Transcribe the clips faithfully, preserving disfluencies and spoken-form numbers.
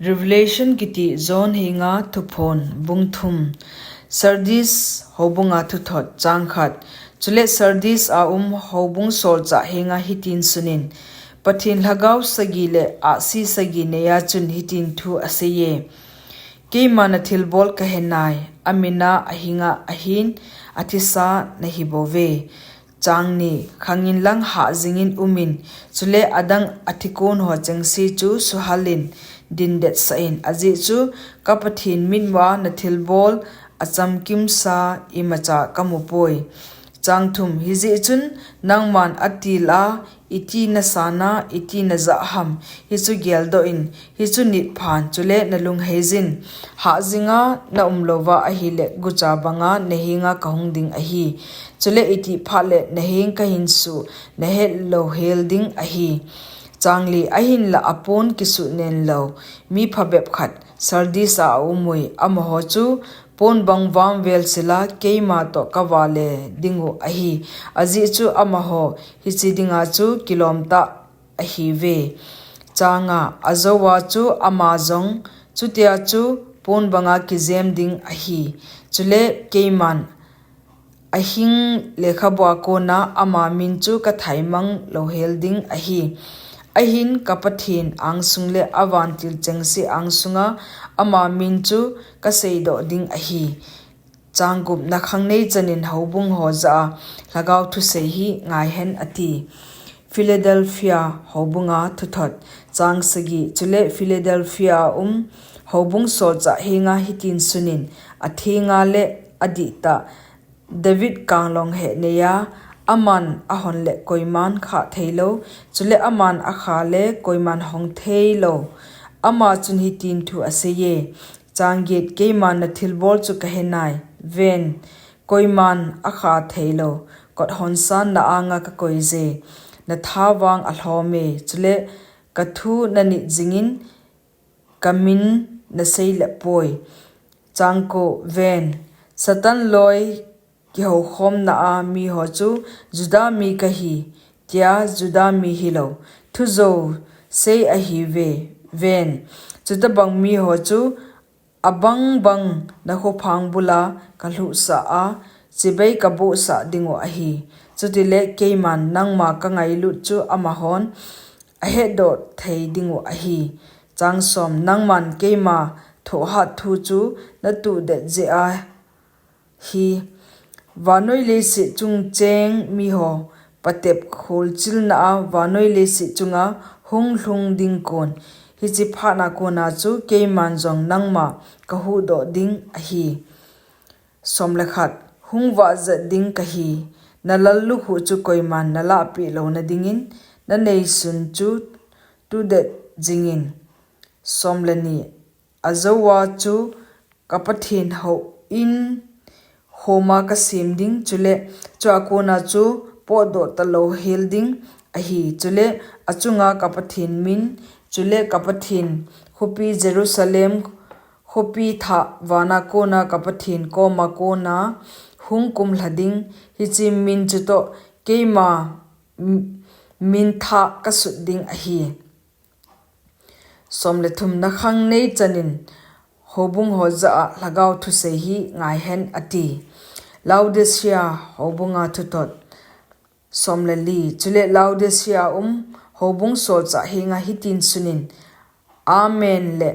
Revelation kiti John henga thuphon bung thum. Sardis houbunga thuthot chang khat. Chule Sardis a um houbung solchah henga hitin sunin, Pathen lhagao sagi le ahsi sagi neiya chun hitin thu aseiye. Keima na thilbol kahenai, amina ahinga ahin, athisa nahi bouve. Chang ni, khangin lang hah jingin umin, chule adang athikon ho chengse chu suhalin dindet sah in, ajeh chu ka Pathen mitmua na thilbol achamkimsa imacha kamu poi. Chang thum, hijeh chun nangman atil a, iti nasana, iti najah ham, hichu geldoh in, hichu nit phan, chule nalung heijin. Hah jinga na um louva ahile gucha banga nahenga kahung ding ahi. Chule iti phat le naheng kahin suh, nahet lou hel ding ahi. Chang li, ahinla apon kisuh nen lou mi phabep khat Sardis a aumui, amaho chu pon bang vangvel sila keima toh kavale dingu ahi. Ajeh chu amaho hiche dinga chu kilom tah ahiuve. Chang nga, ajouva chu ama jong chutia chu pon banga kijem ding ahi. Chule keiman ahing lekhabua kona ama min chu kathaimang louhel ding ahi. Ahin ka Pathen angsung le avantil chengse angsunga ama min chu kaseidoh ding ahi. Chang gup, na khangnei chanin houbung ho jah a lhagao thusei hi ngaihen ati. Philadelphia houbunga thuthot. Chang sagi, chule Philadelphia a um houbung solchah henga hitin sunin, athenga le adihtah, David kanglong heh neiya, aman ahon le koiman khah theilou, chule aman akha le koiman hong theilou, ama chun hitin thu aseiye. Chang get, keiman na thilbol chu kahenai. Ven, koiman akha theilou kot honsan na anga kakoije. Natha vang alhome, chule kathu nanit jingin kamin nasei le poi. Chang ko, ven, Satan loi kihoukhomna a miho chu Juda mi kahi, tia Juda mi hilou thujou sei ahiuve. Ven, chutabang miho chu abang bang nakhophang bula kalhuhsah a, chibai kabohsah dingu ahi. Chutile keiman nangma kangailut chu amahon ahetdoh thei dingu ahi. Chang som, nangman keima thohhat thu chu natuhdet jeh a hi, vannoi leiset chung cheng miho patep kholchilna a vannoi leiset chunga hung lhung ding kon, hiche phatna kona chu keiman jong nangma kahuhdoh ding ahi. Som le khat, hung vahjet ding kahi, nalallukhuh chu koiman nalahpeh louna dingin, naneisun chu tudet jingin. Som le ni, ajouva chu ka Pathen houin khoma kasem ding, chule chua kona chu potdoh talou hel ding ahi. Chule achunga ka Pathen min, chule ka Pathen khopi Jerusalem khopi thah, vana kona ka Pathen koma kona hung kumlha ding, hiche min chutoh keima min thah kasut ding ahi. Som le thum, na khangnei chanin houbung ho jah a lhagao thusei hi ngaihen ati. Laodicea houbunga thuthot. Som le li, chule Laodicea a um houbung solchah henga hitin sunin, Amen le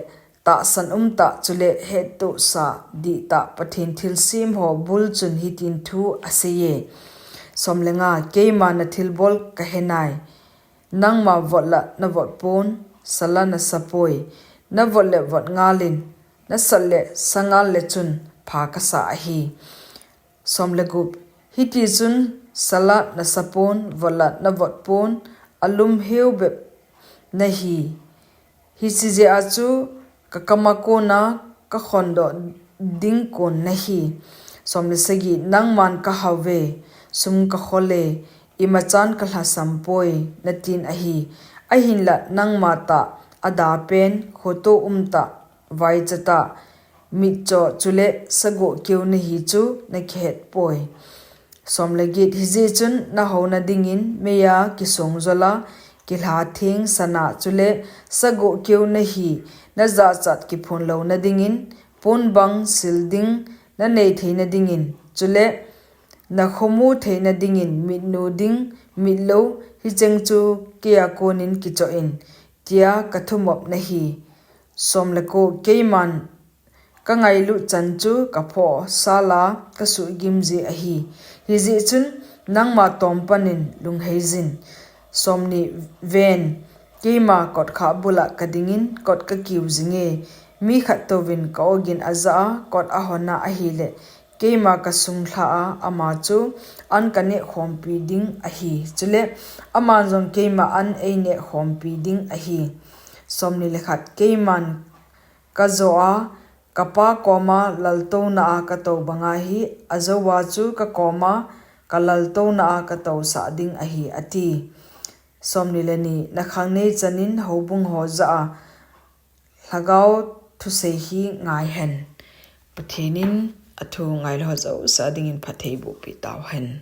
tahsan umtah chule hettohsa dihtah Pathen thilsem ho bul chun hitin thu aseiye. Som le nga, keima na thilbol kahenai. Nangma vot la navot pon, sa la nasa poi. Navot le vot ngalin, nasat le sa ngal le chun pha kasa ahi. Som le gup, hitichun sa la nasa pon, vot la navot pon, alum heu bep nahi. Hiche jeh a chu kakama kona kakhondoh ding kon nahi. Som le sagi, nangman kahauve, sum kakhole, imachan kalhasam poi, natin ahi. Ahinla nangma tah, ada pen, khoto umtah, vaicha tah, mitcho chule sagoh keu nahi chu nakihet poi. Som le get, hijeh chun nahouna dingin meiya kisong jola kilha theng sana chule sagoh keu nahi, najachat kiphun louna dingin, pon bang sil ding nanei theina dingin, chule nakhomu theina dingin mitnu ding, mitlou, hicheng chu keia konin kichoh in, tia kathumop nahi. Som le ko, keiman kangailut chan chu kaphoh sala kasuhgim ji ahi. Hijeh chun nangma tompan in lungheijin. Som ni, ven, keima kotkhah bula kadingin kot kakiu jinge. Mi khat touvin ka-ogin ajah a kot ahon a ahile, keima kasung lha a ama chu an kaneh khompi ding ahi. Chule aman jong keima an eineh khompi ding ahi. Som ni le khat, keiman kajo a, kapa koma laltouna a katou banga hi, ajou a chu kakoma kalaltouna a katousah ding ahi, ati. Som ni le ni, nakhang nei chanin houbung ho jah a lhagao thusei hi ngaihen. Pathen in athu ngailou ho jouse a dingin phatthei bohpi tauhen.